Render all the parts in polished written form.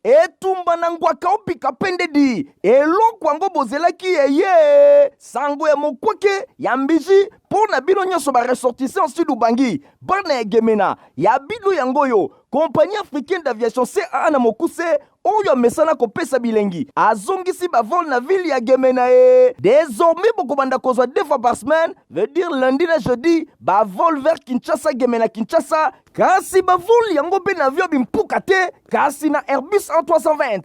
Etumba na ngwaka opika pende di eloko yango bozelaki eye sango ya mokwake ya mbiji mpo na bino nyonso ba ressortissants Sud Ubangi, bana ya Gemena ya bino yango oyo Compagnie africaine d'aviation CAA na mokuse oyo amesana kopesa bilengi azongisi ba vol na ville ya Gemena e désormais bokobanda kozwa deux fois par semaine, veut dire lundi na jeudi, ba vol vers Kinshasa, Gemena, Kinshasa. Kasi ba vol yango mpe na avion bimpuka te, kasi na Airbus A320.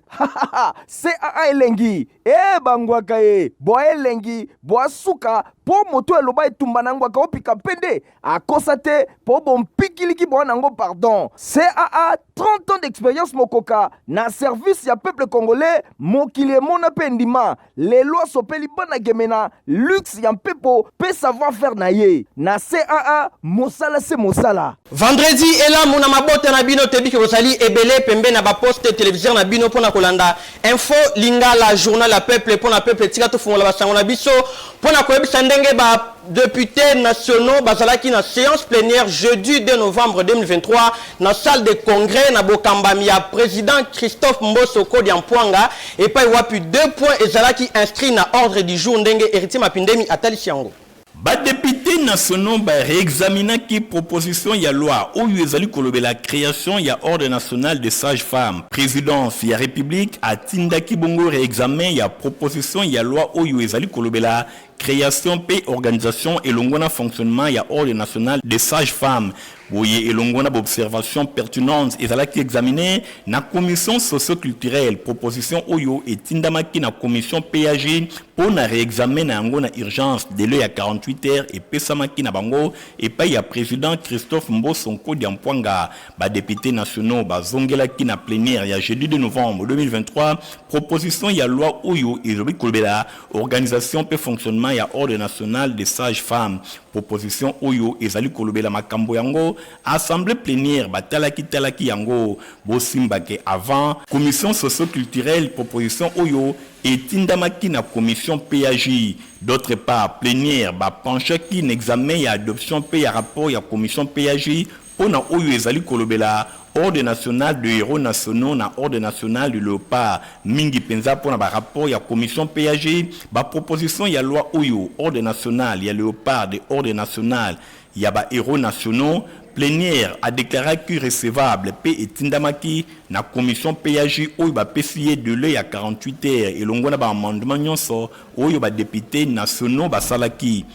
CAA elengi e bangwaka e bwa elengi bwa suka mpo moto aloba etumba na ngwaka opika mpende akosa te mpo bompikiliki bwa nango pardon. CAA 30 ans d'expérience mokoka na service ya peuple congolais, mokili emona mpe ndima lelo asopeli bana Gemena luxe ya mpepo mpe savoir faire na ye na CAA, mosala se mosala. Vendredi elamu na mabota na bino. Toyebi bozali ebele pembe na baposte téléviseur na bino mpona kolanda Info Lingala, journal ya peuple mpona peuple. Tika tofungola basango na biso mpona koyebisa ndenge badéputés nationaux bazalaki na séance plénière jeudi 2 novembre 2023 na salle de congrès na bokambami ya président Christophe Mboso Kodia Mpwanga, epai wapi deux points ezalaki inscrit na ordre du jour, ndenge Héritier Mapindemi atalisi yango. Badéputés nationaux baréexaminaki proposition ya loi oyo ezali kolobela création ya Ordre national de sage femme. Présidence ya République atindaki bongo réexamen ya proposition ya loi oyo ezali kolobela création mpe organisation elongo na fonctionnement ya Ordre national de sage femme. Boye elongo na baobservation pertinente ezalaki examiné na commission socioculturelle. Proposition oyo etindamaki na commission PAG mpo na réexamen na yango na urgence. Délai ya 48 heures epesamaki na bango epai ya président Christophe Mboso Nkodia Mpwanga. Badéputés nationaux bazongelaki na plénière ya jeudi 2 novembre 2023 proposition ya loi oyo elobi kolobela organisation mpe fonctionnement ya Ordre national de sage femme. Proposition oyo ezali kolobela makambo yango, assemblée plénière batalaki talaki yango. Bosimbake avant commission socioculturelle, proposition oyo etindamaki na commission PAJ. D'autre part, plénière bapenchaki na examen ya adoption mpe ya rapport ya commission PAJ mpo na oyo ezali kolobela Ordre national de héros nationaux na Ordre national de léopard. Mingi mpenza mpo na barapport ya commission PAG, baproposition ya loi oyo Ordre national ya léopard de Ordre national ya bahéros nationaux, plénière adéclaraki recevable mpe etindamaki na commission PAG oyo bapesi ye délai ya 48 heures elongo na baamendement nyonso oyo badéputés nationaux basalaki.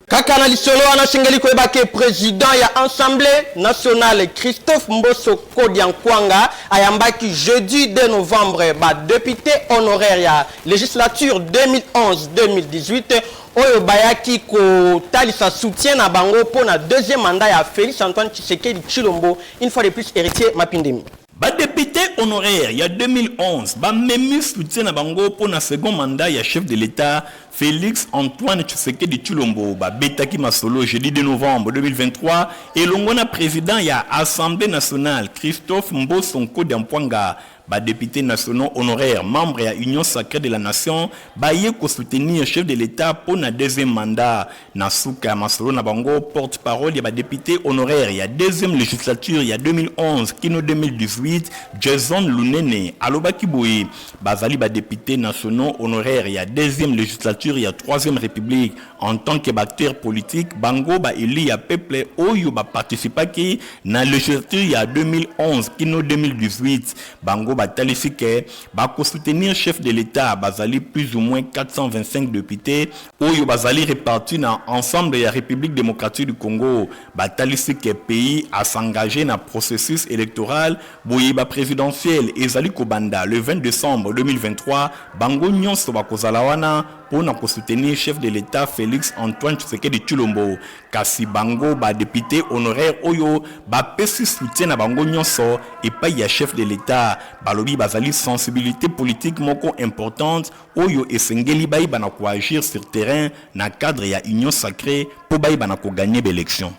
Kaka na lisolo wana, asengeli koyeba ke président ya Assemblée nationale Christophe Mboso Kodia Nkwanga ayambaki jeudi 2 novembre badéputé honoraire ya législature 2011-2018 oyo bayaki kotalisa soutien na bango mpo na deuxième mandat ya Félix Antoine Tshisekedi Tshilombo. Une fois de plus, Héritier Mapindemi. Badéputé honoraire ya 2011 bamemi soutien na bango mpo na second mandat ya chef de l'État Félix Antoine Tshisekedi Tshilombo. Babetaki masolo jeudi 2 novembre 2023 elongo na président ya Assemblée nationale Christophe Mboso Nkodia Mpwanga. Badéputés nationaux honoraires, membre ya Union sacrée de la nation, baye kosoutenir chef de l'État mpo na deuxième mandat. Na suka ya masolo na bango, porte-parole ya badéputé honoraire ya deuxième législature ya 2011 kino 2018, Jason Lunene, alobaki boye: bazali badéputés nationaux honoraires ya deuxième législature ya troisième République. En tant que baacteur politique, bango baélu ya peuple oyo baparticipaki na législature ya 2011 kino 2018, bango batalisi ke bakosoutenir chef de l'État. Bazali plus ou moins 425 députés oyo bazali répartis na ensemble ya République démocratique du Congo. Batalisi ke pays asengage na processus électoral. Boye baprésidentielle ezali kobanda le 20 décembre 2023, bango nyonso bakozala wana mpo na kosoutenir chef de l'État Félix Antoine Tshisekedi Tshilombo. Kasi bango badéputé honoraire oyo bapesi soutien na bango nyonso epai ya chef de l'État, balobi bazali sensibilité politique moko importante oyo esengeli bayeba na koagir sur terrain na cadre ya Union sacrée mpo bayeba na kogagner baélection.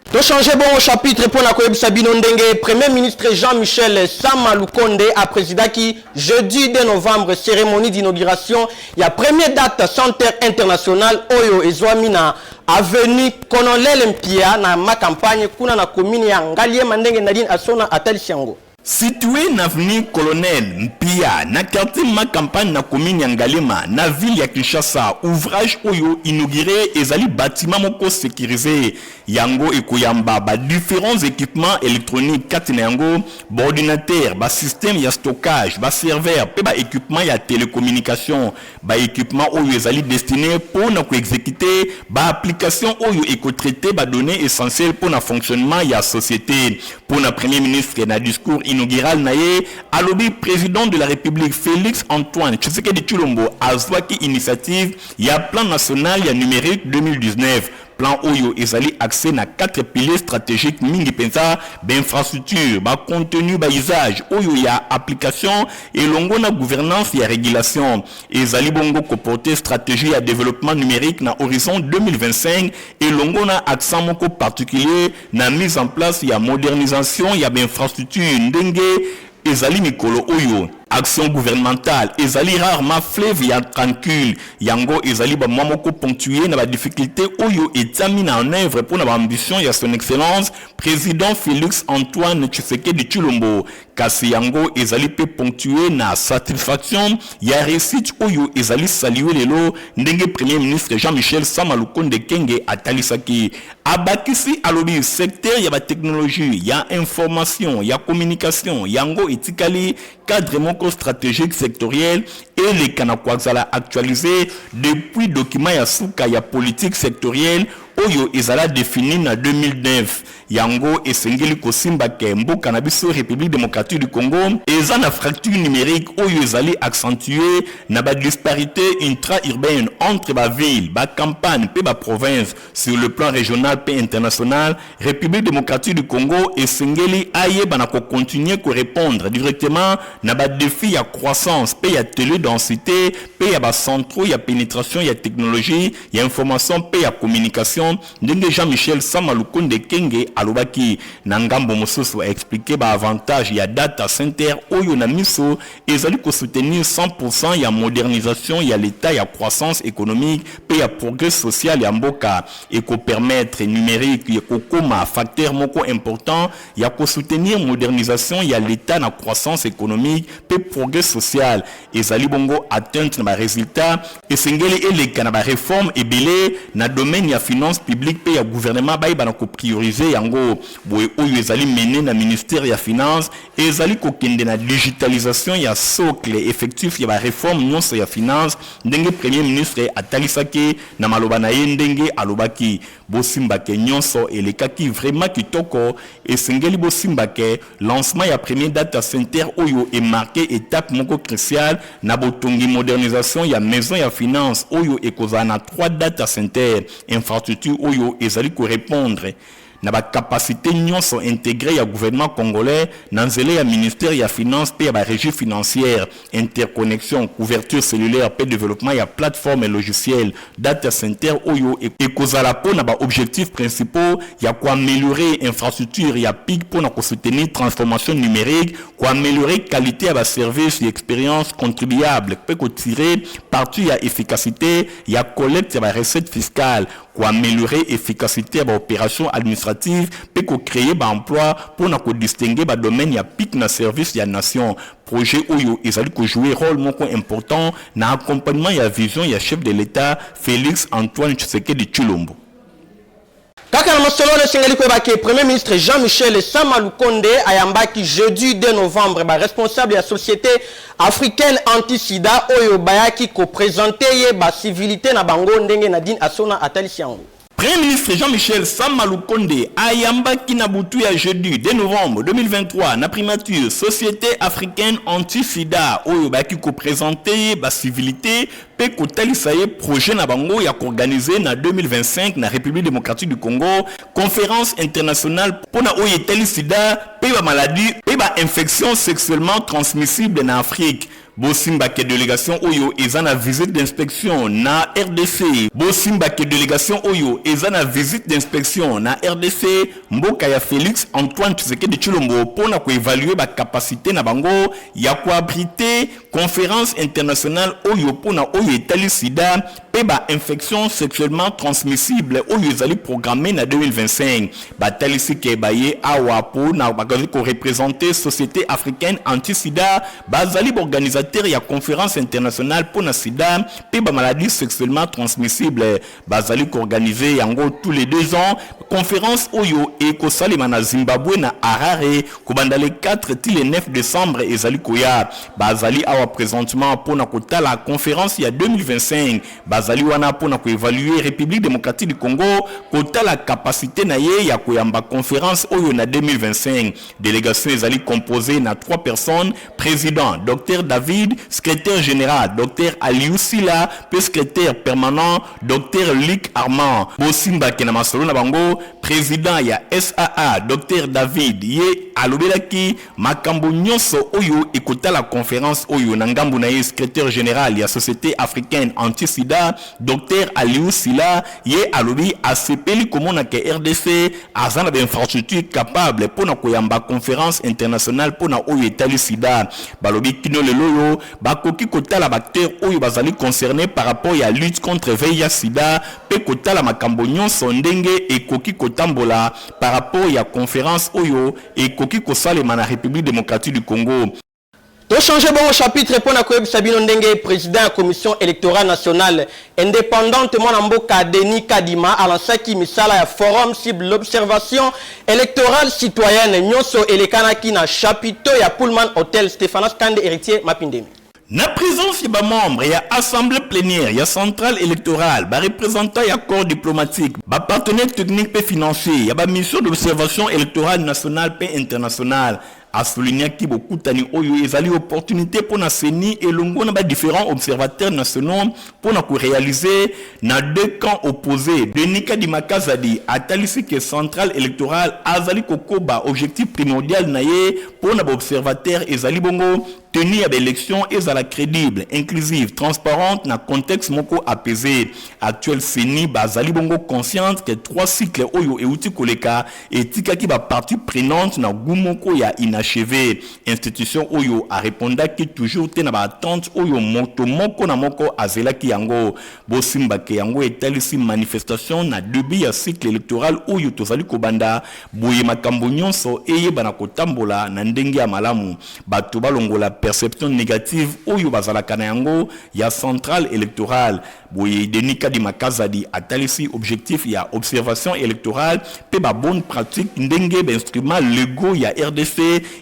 Tochange bongo chapitre mpona koyebisa bino ndenge premier ministre Jean-Michel Sama Lukonde aprésidaki jeudi 2 novembre cérémonie d'inauguration ya premier data center international oyo ezwami na avenue Colonel Mpia na Ma Campagne, kuna na commune ya Ngaliema, ndenge Nadine Asona atalisi yango. Situé na avenue Colonel Mpia na quartier Ma Campagne na commune ya Ngaliema na ville ya Kinshasa, ouvrage oyo inauguré ezali bâtiment moko sécurisé. Yango ekoyamba ba différents équipements électroniques kati na yango ba ordinateur, ba système ya stockage, ba serveur mpe ba équipement ya télécommunication. Ba équipement oyo ezali destiné mpo na koexécuter ba application oyo ekotraite ba données essentielles mpo na fonctionnement ya société. Mpo na Premier ministre, na discours inaugural na ye, alobi président de la République Félix Antoine Tshisekedi Tshilombo azwaki initiative ya plan national ya numérique 2019. Plan oyo ezali axé na quatre piliers stratégiques, mingi mpenza bainfrastructure, bacontenu, bausage oyo ya application elongo na gouvernance ya régulation. Ezali bongo koporter stratégie ya développement numérique na horizon 2025, elongo na accent moko particulier na mise en place ya modernisation ya bainfrastructure. Ndenge ezali mikolo oyo, action gouvernementale ezali rarement fleuve ya tranquille. Yango ezali bamwa moko ponctué na badifficulté oyo etiami na en œuvre mpo na baambition ya Son Excellence Président Félix Antoine Tshisekedi Tshilombo. Kasi yango ezali mpe ponctué na satisfaction ya réussite oyo ezali salué lelo, ndenge Premier ministre Jean-Michel Sama Lukonde Kenge atalisaki. Abakisi, alobi secteur ya batechnologie ya information ya communication, yango etikali cadre moko stratégique sectoriel eleka na kozala actualisé depuis document ya suka ya politique sectorielle oyo ezala défini na 2009. Yango esengeli kosimba ke mboka na biso République démocratique du Congo eza na fracture numérique oyo ezali accentué na badisparité intra-urbaine entre baville, bacampagne mpe baprovince. Sur le plan régional mpe international, République démocratique du Congo esengeli ayeba na kocontinue korépondre directement na badéfi ya croissance mpe ya télédensité mpe ya bacentraux ya pénétration ya technologie ya information mpe ya communication, ndenge Jean-Michel Sama Lukonde Kenge alobaki. Na ngambo mosusu, aexpliquer baavantage ya data center oyo na miso ezali kosoutenir 100% ya modernisation ya l'état, ya croissance économique mpe ya progrès social ya mboka. Ekopermettre numérique ekokoma facteur moko important ya kosoutenir modernisation ya l'état na croissance économique mpe progrès social. Ezali bongo atteinte na baresultat esengeli eleka na baréforme ebele na domaine ya finance publique mpe ya gouvernement, bayeba na koprioriser yango. Boye oyo ezali mené na ministère ya Finance ezali kokende na digitalisation ya socle effectif ya baréforme nyonso ya finance, ndenge Premier ministre atalisaki na maloba na ye. Ndenge alobaki, bosimbake nyonso elekaki vraiment kitoko. Esengeli bosimbake lancement ya premier data center oyo emarquer étape moko cruciale na botongi modernisation ya maison ya finance oyo ekozala na 3 data center, infrastructure oyo ezali korépondre na bacapacité nyonso intégré ya gouvernement congolais na nzela ya ministère ya Finance mpe ya barégie financière, interconnexion, couverture cellulaire mpe développement ya plateforme logicielle. Data center oyo ekozala mpo na baobjectifs principaux ya koaméliorer infrastructure ya PIC mpo na kosoutenir transformation numérique, koaméliorer qualité ya baservice ya expérience contribuable mpe kotirer parti ya efficacité ya collecte ya barecette fiscale, koaméliorer efficacité ya baopération administrative mpe kocréer baemploi mpo na kodistinguer badomaine ya PIC na service ya nation. Projet oyo ezali kojouer rôle moko important na accompagnement ya vision ya chef de l'État Félix Antoine Tshisekedi Tshilombo. Kaka na masolo wana, esengeli koyeba ke Premier ministre Jean-Michel Sama Lukonde ayambaki jeudi 2 novembre baresponsable ya Société africaine anti-sida oyo bayaki koprésenter ye bacivilité na bango, ndenge Nadine Asona atalisi yango. Premier ministre Jean-Michel Sama Lukonde ayambaki na butu ya jeudi 2 novembre 2023 na primature Société africaine anti-sida oyo bayaki koprésenter ye bacivilité mpe kotalisa ye projet na bango ya koorganiser na 2025 na République démocratique du Congo conférence internationale mpona oyo etali sida mpe bamaladie mpe bainfection sexuellement transmissible na Afrique. Bosimbake délégation oyo eza na visite d'inspection na RDC. Bosimbake délégation oyo eza na visite d'inspection na RDC, mboka ya Félix Antoine Tshisekedi Tshilombo, mpona koévaluer bacapacité na bango ya koabriter conférence internationale oyo ezali koorganiser na Conférence internationale oyo mpo na oyo etali sida mpe ba infections sexuellement transmissibles oyo ezali programme na 2025. Batalisi ke baye awa mpo na bazali ko representer Societe africaine anti-sida, bazali ba organisateurs ya Conférence internationale mpo na sida mpe ba maladies sexuellement transmissibles. Bazali ko organiser yango tous les 2 ans. Conference oyo ekosalema na Zimbabwe na Harare kobanda le 4 ti le 9 decembre ezali koya. Bazali awa presentement mpo na kotala conference ya 2025. Bazali wana mpo na ko evaluer Republique democratique du Congo, kotala capacite na ye ya koyamba conference oyo na 2025. Delegation ezali composee na 3 personnes, president Docteur David, secretaire general Docteur Aliou Sila mpe secretaire permanent Docteur Luc Armand. Bosimbake na masolo na bango, president ya SAA Docteur David ye alobelaki makambo nyonso oyo ekotala conference oyo. Na ngambo na ye, secretaire general ya Societe africaine anti-sida Docteur Aliou Sila ye alobi asepeli komona ke rdc aza na ba infrastructures capable mpo na koyamba conference internationale mpo na oyo etali sida. Balobi kino lelo oyo bakoki kotala ba acteurs oyo bazali concernes par rapport ya lutte contre VIH-sida mpe kotala makambo nyonso ndenge ekoki kotambola par rapport ya conference oyo ekoki kosalema na Republique democratique du Congo. To changer bongo chapitre mpo na koyebisa bino ndenge president ya Commission electorale nationale independante mwana mboka Denis Kadima alansaki misala ya forum sur l'observation electorale citoyenne nyonso elekanaki na chapiteau ya Pullman Hotel Stephanas Kande Heritier Mapindemi. Na presence ya ba membres ya Assemblee plenière ya centrale electorale, ba representants ya corps diplomatique, ba partenaires techniques mpe financiers ya ba missions d'observation electorale nationale mpe internationale, A soulignaki bokutani oyo ezali opportunite mpo na ceni elongo na ba differents observateurs nationaux mpo na ko realiser na deux camps opposes. Denis Kadima Kazadi atalisi que centrale electorale azali kokoba objectif primordial na ye mpo na ba observateurs ezali bongo tenue ya ba elections ezala credible, inclusive, transparente na contexte moko apaise. Actuelle ceni bazali bongo consciente que trois cycles oyo ewuti koleka etikaki ba parties prenantes na gout moko ya inacheve. Institution oyo a repondaki toujours te na ba attentes oyo moto moko na moko azelaki yango. Bosimba ke yango etalisi manifestation na debut ya cycle electoral oyo tozali kobanda, boye makambo nionso eyebana kotambola na ndenge ya malamu. Bato balongola perception negative oyo bazalaka na yango ya centrale electorale. Boye Denis Kadima Kazadi atalisi objectif ya observation electorale mpe ba bonnes pratiques ndenge ba instruments legaux ya rdc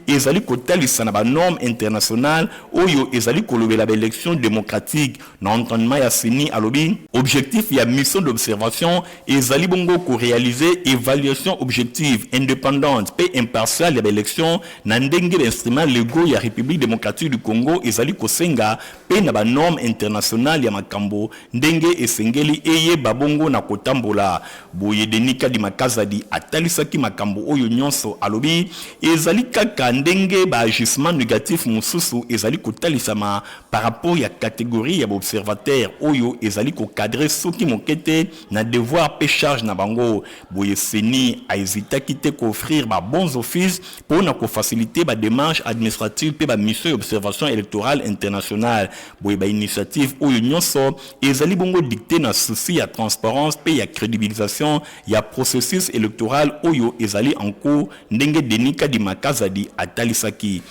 ezali kotalisa na ba normes internationales oyo ezali kolobela ba elections democratiques. Na entendement ya ceni, alobi objectif ya mission d'observation ezali bongo ko realiser evaluation objective, independante mpe impartiale ya ba elections na ndenge ba instruments legaux ya Republique democratique du Congo ezali kosenga mpe na ba normes internationales ya makambo ndenge esengeli eyeba bongo na kotambola. Boye Denis Kadima Kazadi atalisaki makambo oyo nyonso, alobi ezali kaka ndenge ba agissements negatifs mosusu ezali kotalisama par rapport ya categorie ya ba observateurs oyo ezali ko cadrer soki moke te na devoir mpe charge na bango. Boye ceni a hesitaki te ko offrir ba bons offices mpo na ko faciliter ba demarches administratives mpe ba missions ya observation electorale internationale. Boye ba initiatives oyo nionso ezali bongo dictees na souci ya transparence mpe ya credibilisation ya processus electoral oyo ezali en cours, ndenge Denis Kadima Kazadi atalisaki.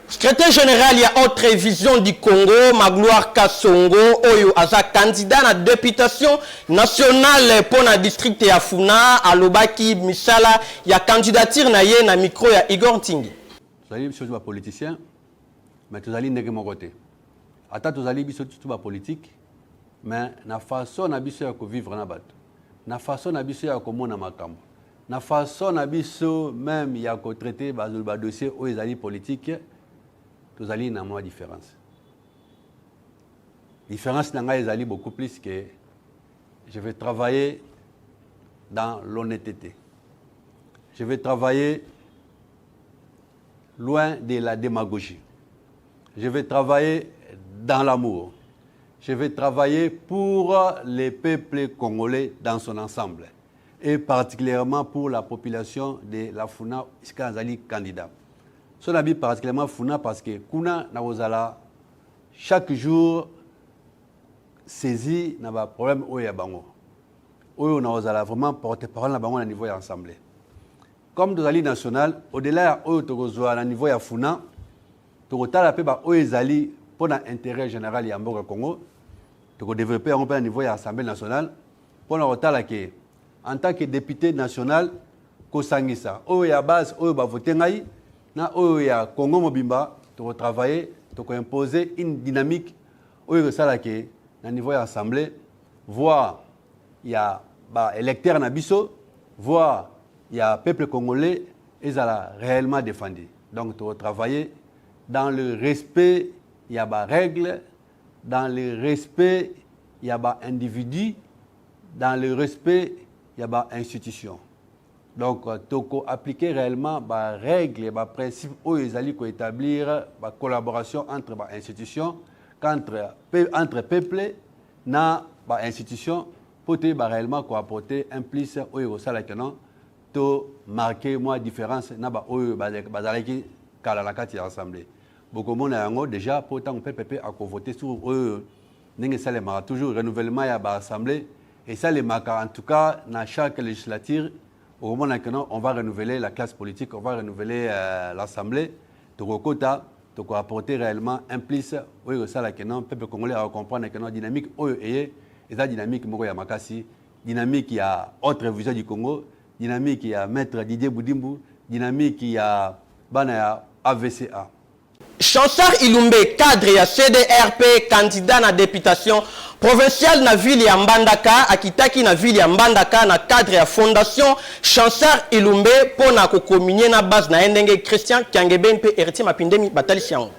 Secrétaire général ya Autre Vision du Congo, Magloire Kasongo, oyo aza candidat na deputation nationale mpo na district ya Funa, alobaki misala ya candidature na ye na micro ya Igor Ntingi. Tozali biso ba politiciens, mais tozali ndenge moko te. Ata tozali biso tous ba politique, mais na façon na biso ya ko vivre na bato, na façon na biso ya komona makambo, Na façon na biso meme ya ko traiter ba ba dossiers oyo ezali politique, tozali na mwa différence. Différence na ngai ezali beaucoup plus que je vais travailler dans l'honnêteté. Je vais travailler loin de la démagogie. Je vais travailler dans l'amour. Je vais travailler pour les peuples congolais dans son ensemble. Et particulièrement pour la population de la Funa esika nazali candidat. So nabi particulièrement Funa parce que kuna nakozala chaque jour saisi na ba problème oyo ya bango oyo nakozala vraiment porte parole na bango na niveau ya assemblée. Comme tozali national, au-delà ya oyo tokozwa na niveau ya funa, tokotala mpe baoyo ezali mpo na intérêt général ya mboka Congo. Tokodévelopper yango mpe na niveau ya Assemblée nationale mpo na kotala ke en tant que député national, kosangisa oyo ya base oyo bavote ngai na oyo ya Congo mobimba. Tokotravailler, tokoimpose une dynamique oyo ekosala ke na niveau ya assemblée, voix ya baélecteur na biso, voix ya peuple congolais ezala réellement défendu. Donc tokotravailler dans le respect ya barègle, dans le respect ya baindividu, dans le respect ya bainstitution. Donc toko appliquer réellement barègle, baprincipe oyo ezali koétablir bacollaboration entre bainstitution, entre peuple na bainstitution, mpo toyeba réellement koapporter un plus oyo ekosalaka non to marquer mwa différence na baoyo bazalaki kala na kati ya assemblée. Bokomona yango déjà, mpo ntango peuple mpe akovote sur oyo ndenge esalemaka toujours, renouvellement ya baassemblée esalemaka en tout cas na chaque législature. Okomona ke non, on va renouveler la classe politique, on va renouveler l'assemblée. Tokokota, tokoapporter réellement un plus oyo ekosalaka non peuple congolais akocomprendre ke non, dynamique oyo eye eza dynamique moko ya makasi, dynamique ya autre vision du Congo, dynamique ya maître Didier Budimbu, dynamique ya bana ya AVCA. Chansar Ilumbe, cadre ya CDRP, candidat na députation provinciale na ville ya Mbandaka, akitaki na ville ya Mbandaka na cadre ya fondation Chansar Ilumbe mpo na kocommunier na base na ye, ndenge Christian Kiangebe mpe Héritier Mapindemi batalisi yango.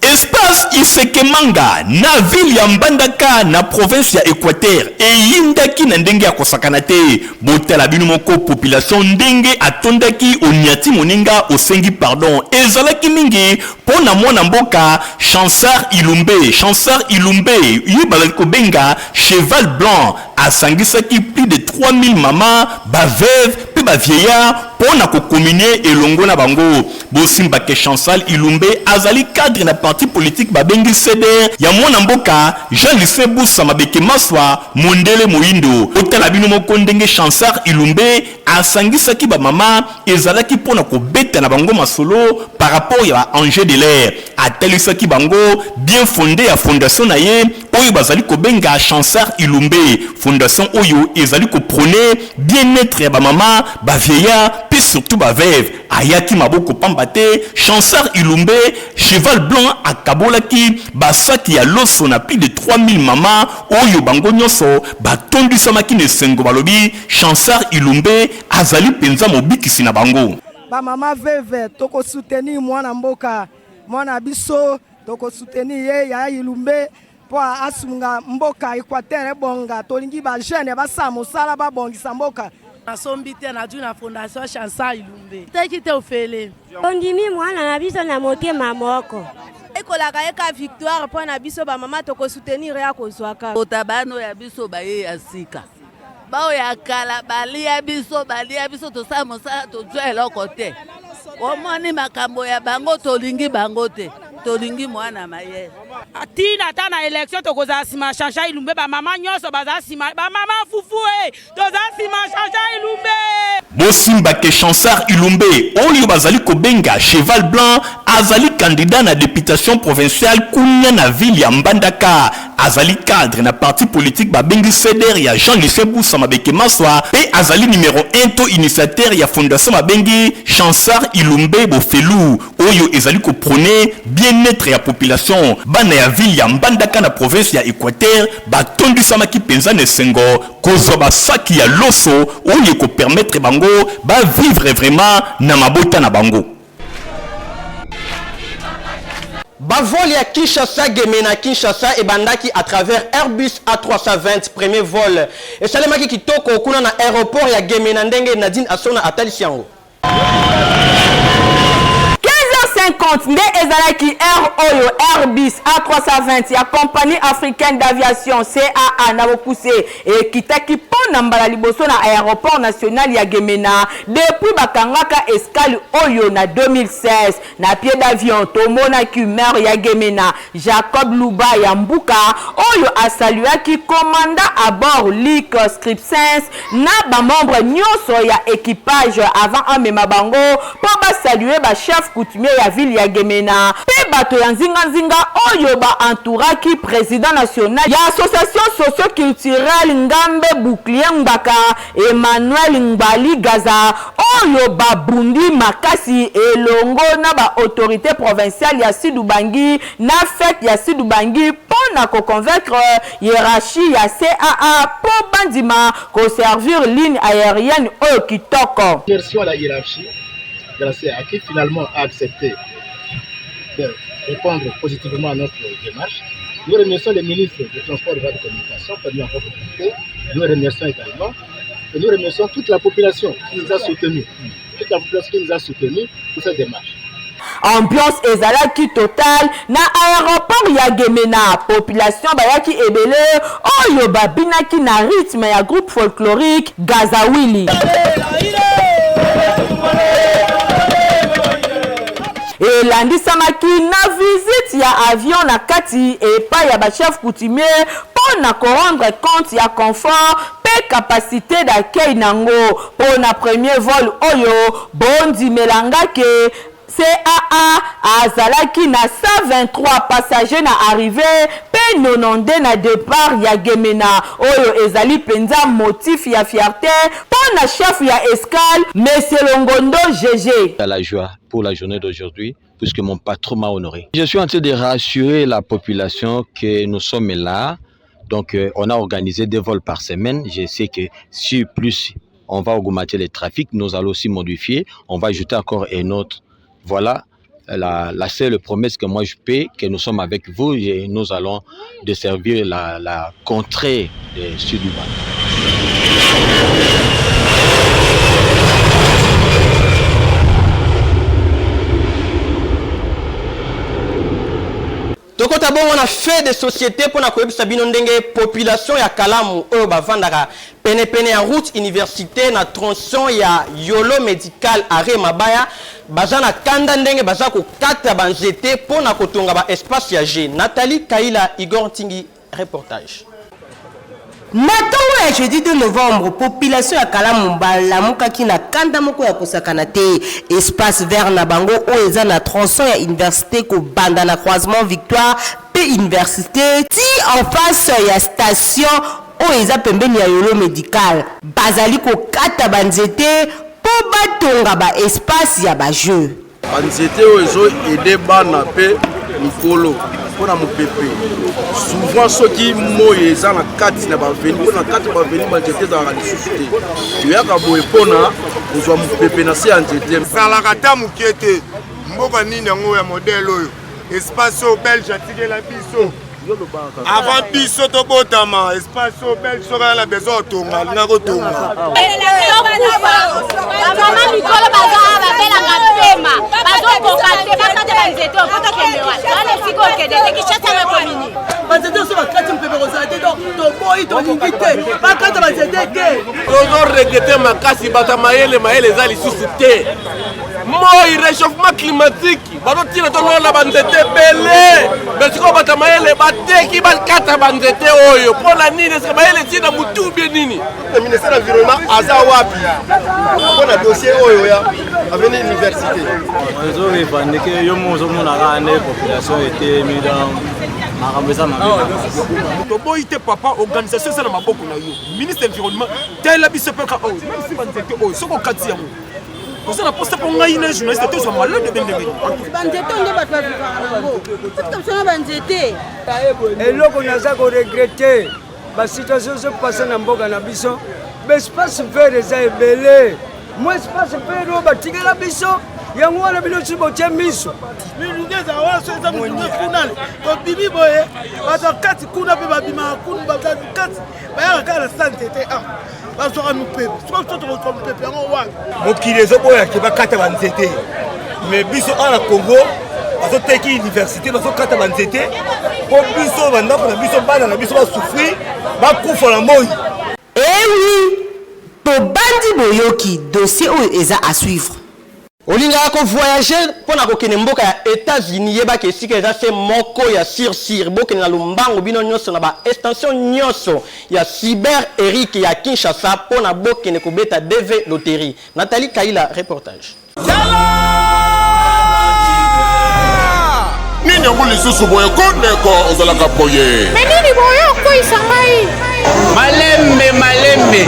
Espace Isekemanga na ville ya Mbandaka na province ya Équateur eyindaki na ndenge ya kosakana te. Botala bino moko population ndenge atondaki, oniati moninga osengi pardon. Ezalaki mingi mpo na mwana mboka Chansar Ilumbe. Chansar Ilumbe ye bazali kobenga Cheval Blanc, asangisaki plus de 3000 mama, baveuve mpe bavieillard mpo na kocommunier elongo na bango. Bosimbake, Chansal Ilumbe azali cadre na parti politique babengi CDR ya mwana mboka Jean Lucien Busa Mabeke Maswa, mondele moyindo. Otala bino moko ndenge Chansar Ilumbe asangisaki bamama, ezalaki mpo na kobeta na bango masolo par rapport ya baenjeu de l'heure. Atalisaki bango bien fondé ya fondation na ye oyo bazali kobenga Chansar Ilumbe Fondation, oyo ezali koprôner bien-être ya bamama, bavieillard mpe surtout baveuve. Ayaki maboko pamba te. Chansar Ilumbe Cheval Blanc akabolaki basaki ya loso na plus de 3000 mama oyo bango nyonso batondisamaki na esengo. Balobi Chansar Ilumbe azali mpenza mobikisi na bango. Bamama veuve, tokosoutenir mwana mboka, mwana biso, tokosoutenir ye ya Ilumbe mpo asunga mboka Équateur ebonga. Tolingi bajeune basala mosala, babongisa mboka. Nasombi te, nazwi na fondation Chansa Ilumbe, teki te, ofele. Tondimi mwana na biso na motema moko. Ekolaka ye ka victoire mpo na biso bamama, tokosoutenir ye, akozwaka. Kota bano ya biso baye ya sika, baoyo ya kala balia biso, balia biso, tosala mosala, tozwa eloko te. Omoni makambo ya bango, tolingi bango te, tolingi mwana mayele. Ntina ata na élection tokozala nsima Chancha Ilumbe. Bamama nyonso baza nsima, bamama fufu e, toza nsima Chancha Ilumbe. Bosimbake, Chansar Ilumbe oyo bazali kobenga Cheval Blanc azali candidat na députation provinciale kuna na ville ya Mbandaka. Azali cadre na parti politique babengi CDR ya Jean Lucien Busa Mabeke Maswa, mpe azali numéro 1 to initiateur ya fondation babengi Chansar Ilumbe Bofelu, oyo ezali koprôner bien-être ya population. Bana ya ville ya Mbandaka na province ya Équateur batondisamaki mpenza na esengo kozwa basaki ya loso oyo ekopermettre bango bavivre vraiment na mabota na bango. Bavol ya Kinshasa Gemena Kinshasa ebandaki à travers Airbus A320. Premier vol esalemaki kitoko kuna na aéroport ya Gemena, ndenge Nadine Asona atalisi yango. 15h50. 8h50 nde ezalaki heure oyo Airbus A320 ya Compagnie africaine d'aviation, CAA, na bokuse ekitaki mpo na mbala liboso na aeroport national ya Gemena depuis bakangaka escale oyo na 2016. Na pied d'avion, tomonaki maire ya Gemena, Jacob Luba ya Mbuka, oyo a saluaki commandant à bord Luc Scripsens na ba membres nionso ya equipage avant amema bango mpo ba saluer ba chefs coutumiers ya ville ya Gemena mpe bato ya nzinga nzinga oyo ba entouraki president national ya association socio-culturelle Ngambe Bouclier Ngbaka Emmanuel Ngbali Gaza oyo babundi makasi elongo na ba autorites provinciales ya Sud-Ubangi na fete ya Sud-Ubangi mpo na ko convaincre hierarchie ya CAA mpo bandima ko servir ligne aerienne oyo kitoko. Remercions la hiérarchie de la CAA qui finalement a accepté de répondre positivement à notre démarche. Nous remercions le ministre des Transports et de la Communication qui nous a contacté. Nous remercions également. Et nous remercions toute la population qui nous a soutenus. Toute la population qui nous a soutenus pour cette démarche. Ambiance ezalaki totale na aeroport ya Gemena. Population bayaki ebele oyo babinaki na rythme ya groupe folklorique Gazawili. Elandisamaki na visite ya avion na kati epai ya ba chefs coutumiers mpo na ko rendre compte ya confort mpe capacite d'accueil nango mpo na premier vol oyo. Bondimela nga que CAA azalaki na 123 passagers na arrivee mpe 92 na depart ya Gemena, oyo ezali mpenza motif ya fierte mpo na chef ya escale, Monsieur Longondo GG. À la joie pour la journée d'aujourd'hui puisque mon patron m'a honoré. Je suis en train de rassurer la population que nous sommes là. Donc, euh, on a organisé deux vols par semaine. Je sais que si plus on va augmenter le trafic, nous allons aussi modifier. On va ajouter encore un autre. Voilà la, la seule promesse que moi je paie, que nous sommes avec vous et nous allons desservir la, la contrée de Sud-Uban. Tokota bongo na fait de societe mpo na koyebisa bino ndenge population ya Kalamu oyo bavandaka penepene ya route universite na tronçon ya Yolo Medical arret Mabaya baza na kanda ndenge baza kokata ba nzete mpo na kotonga ba espace ya jeux. Nathalie Kayila, Igor Ntingi, reportage. Na tongo ya jeudi 2 novembre, population ya Kalamu balamukaki na kanda moko ya kosakana te. Espace vert na bango oyo eza na tronçon ya universite kobanda na croisement Victoire mpe universite ti en face ya station oyo eza pembeni ya Yolo Medical, bazali kokata ba nzete mpo batonga ba espace ya ba jeux. Ba nzete oyo ezo aider bana pe mikolo mpo na mopepe. Souvent soki moi eza na kati na baveni, mpo na kati ya baveni banzete ezalaka lisusu te, toyaka boye mpo na kozwa mopepe na se ya nzete. Ezalaka ata moke te. Mboka nini yango ya modèle oyo? Espace oyo belge atikela biso avant biso tobotama, espace oyo belge soki aya na besoin kotonga alinga kotonga. Bamama mikolo baza awa babelaka pema, bazokoka te, bakata banzete oyo po tokende wapi? Wana esika okende te, Kinshasa yango ekomi nini? Banzete nyonso bakati, mopepe kozala te, donc toboyi, tolingi te bakata banzete te. Tozo regrete makasi, bato ya mayele, mayele eza lisusu te. Moi, réchauffement climatique, bazotina tolona banzete ebele, me sikoyo bato ya mayele bateki bakata banzete oyo mpo na nini? Eske mayele etie na motu bie nini? Ministère ya environnement aza wapi mpo na dossier oyo ya avenue université? Ozo revendiquer yo moko ozomona kaka nde population etelemi, donc makambo eza mabe makasi. Toboyi te papa, organisation eza na maboko na yo ministre environnement, talela biso mpe kaka oyo, même si banzete oyo soki okati yango toza na posa mpo ngai na journaliste tozwa malade be ndenge banzete oyo nde bato bavivaka nango, tika biso na banzete. Eloko naza koregrete, basituation ezopase na mboka na biso, baespace vert eza ebele, mwa espace vert oyo batikela biso yango wana bino si botie miso. Milungi ezala wana, so eza milungi kuna tobimi boye, bato ya kati kuna mpe babimaka kuna, bato ya kati bayaka kaka na sa nzete a bazwaka mopepe. Soki biso tokozwa mopepe yango wana. Mokili ezoboya ke bakata banzete. Mais biso awa na Congo bazoteki université, bazokata banzete mpo biso bandako na biso, bana na biso basouffrir, bakufa na moi. Eh oui! Tobandi boyoki, dossier oyo eza à suivre. Olingaka ko voyager mpo na kokende mboka ya Etats-Unis, yeba ke esika eza se moko ya sur sur. Bokende na lombango bino nionso na ba extensions nionso ya Cyber Eric ya Kinshasa mpo na bokende kobeta DV Lotterie. Nathalie Kaila, reportage. Nini yango lisusu boye ko ndeko ozalaka boye. Me nini boye okweyisa ngai. Malembe malembe.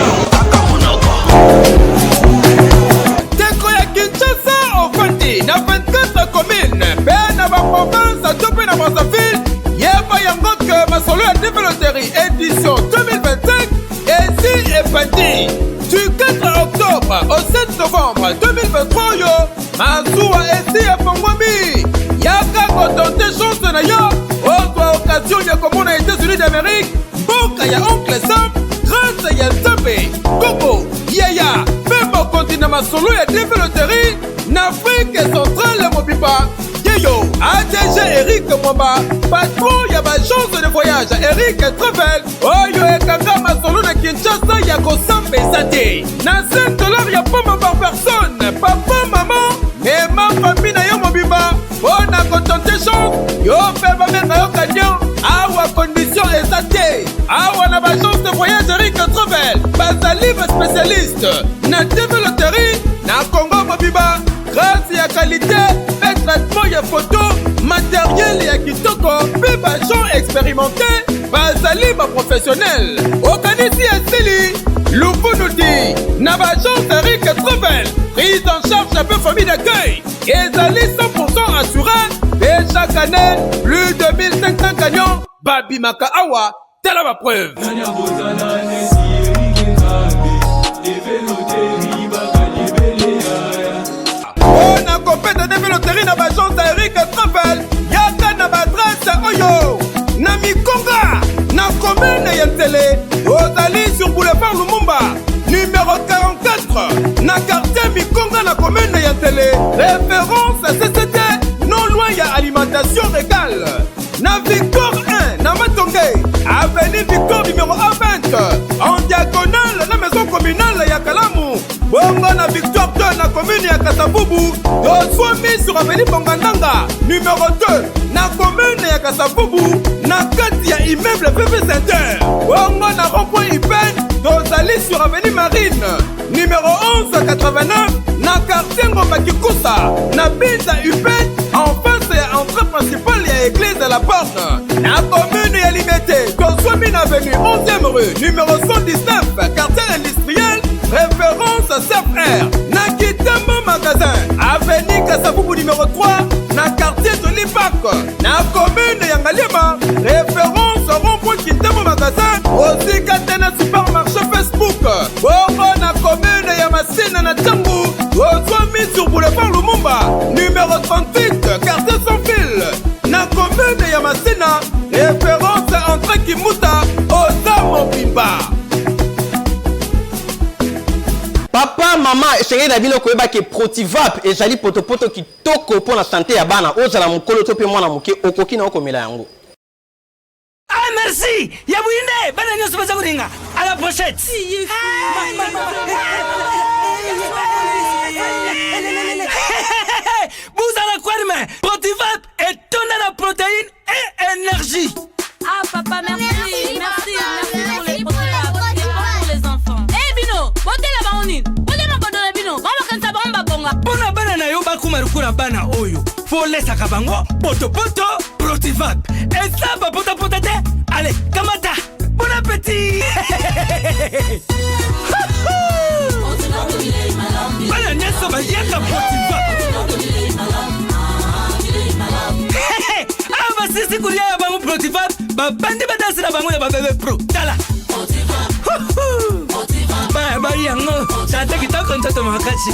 Ndeko ya Kinshasa ofandi na 24 commune mpe na baprovince to mpe na Brazzaville, yeba yango ke masolo ya develoterie edition 2025 esi ebandi du 4 octobre au 7 novembre 2023 oyo masuwa esi efongwami. Yaka kotente chance na yo, ozwa occasion ya komona États-Unis d'Amérique, mboka ya oncle Sam, grâce ya Nzambe koko yaya mpe mokonzi na masolo ya DV Loterie na Afrique centrale mobimba. Yeyo ADG Eric Mwamba, patron ya baagence de voyage Eric Travel, oyo ekanga masolo na Kinshasa ya kosamba eza te na 5 dollars ya pamba par personne. Papa, mama, mema famille na yo mobimba mpo na kotente chance yo mpe babenga yo camion. Awa condition eza te, awa na baagence de voyage Eric Travel bazali baspécialiste na TV Loterie na Congo mobimba, grâce ya qualité mpe traitement ya photo, matériel ya kitoko mpe baagent expérimenté, bazali baprofessionnel. Okanisi esili luvunu ti na baagence Eric Travel, prise en charge mpe famille d'accueil ezali 100% assuré, mpe chaque année plus de 1500 camions babimaka awa. Tala bapreuve. Mpo na kopeta DV Loterie na baagence ya Eric Travel, yaka na baadresse oyo: na Mikonga, na commune ya Nsele, ozali sur boulevard Lumumba numéro 44, na quartier Mikonga, na commune ya Nsele, référence CCT, non loin ya alimentation régale. Na Victoire 1, na Matonge, avenue Victoire numéro A20, en diagonale na maison communale ya Kalamu. Bongo na Victoire 2, na commune ya Kasavubu, tozwami sur avenue Bongandanga numéro 2, na commune ya Kasavubu, na kati ya immeuble PV Center. Bongo na rond-point Ipen, tozali sur avenue Marine numéro 1189, na quartier Ngomba Kikusa, na Binza Upen, en face ya entrée principale ya église de la Borne. Na commune ya Limete, tozwami na avenue 11e rue numéro 119, quartier industriel, référence CFR. Na Kitambo magasin, avenue Kasavubu numéro 3, na quartier Joli Park, na commune ya Ngaliema, référence rond-point Kitambo magasin, osika te na supermarché Facebook. Bongo na commune ya Masina na Tshangu, ozwami sur boulevard Lumumba numéro 38, quartier sans fil, na commune ya Masina, référence entrée Kimuta, oza mobimba. Papa, mama, esengeli na bino koyeba ke Protivap ezali potopoto kitoko mpo na sante ya bana. Ozala mokolo to mpe mwana moke, okoki na yo komela yango. Ah merci ya buyinde, bana nyonso baza kolinga. À la prochaine. Buzala kwarme Protivap etonda na protéine et énergie. Ah papa, merci, merci, merci pour les Protivap, c'est bon pour les enfants. Eh bino, botela bango nini? Botela mabondo na bino, bango bakanisa bango babonga. Mpo na bana na yo bakoma lokola bana oyo, folesaka bango potopoto Protivap eza bapotapota te. Ale kamata, bon appétit. Bana nyonso baliaka Protivap. Awa basisi kolia ya bango Protivap, babandi badanse na bango ya babebe pro. Tala baya yango tata kitoko, nzoto makasi,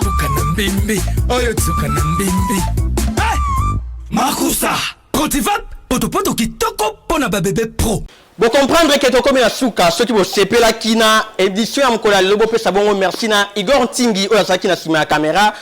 tuka na mbimbi oyo, tuka na mbimbi. Makusa Protivap, potopoto kitoko mpo na babebe pro. Bocomprendre ke tokomi na suka. Soki bosepelaki na édition ya mokolo ya lelo, bopesa bongo merci na Igor Ntingi oyo azalaki na nsima ya kamera.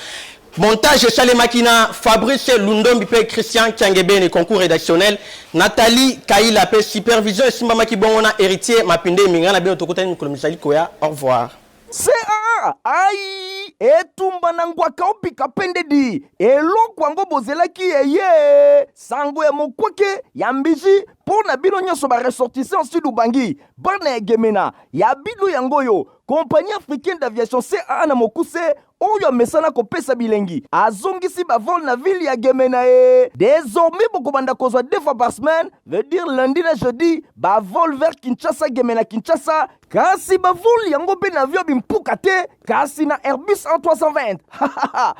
Montage esalemaki na Fabrice Lundombi mpe Christian Kiangebene, concours redactionnel Nathalie Kaila mpe supervision esimbamaki bongo na Heritier Mapinde Minga. Na bino tokutani mikolo mizali koya. Au revoir. CAA ai etumba na ngwaka opika pende di eloko yango bozelaki eye sango ya mokwake ya mbiji mpo na bino nyonso ba ressortissants sud ubangi bana ya gemena ya bino yango oyo compagnie africaine d'aviation CAA na mokuse oyo amesana kopesa bilengi azongisi bavol na ville ya gemena e désormais bokobanda kozwa deux fois par semaine, veut dire lundi na jeudi, bavol vers Kinshasa, Gemena, Kinshasa. Kasi bavol yango mpe na avion bimpuka te, kasi na Airbus A320.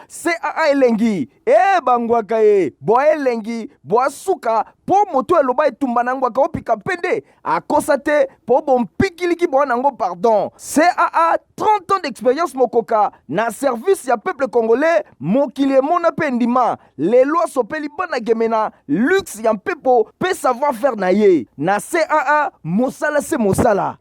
CAA elengi e bangwaka ye bwa elengi bwa suka mpo moto eloba etumba na ngwaka opika mpende akosa te mpo bompikiliki bwa nango pardon. CAA, 30 ans d'expérience mokoka na service ya peuple congolais. Mokili emona mpe ndima lelo asopeli bana gemena luxe ya mpepo mpe savoir faire na ye na CAA. Mosala se mosala.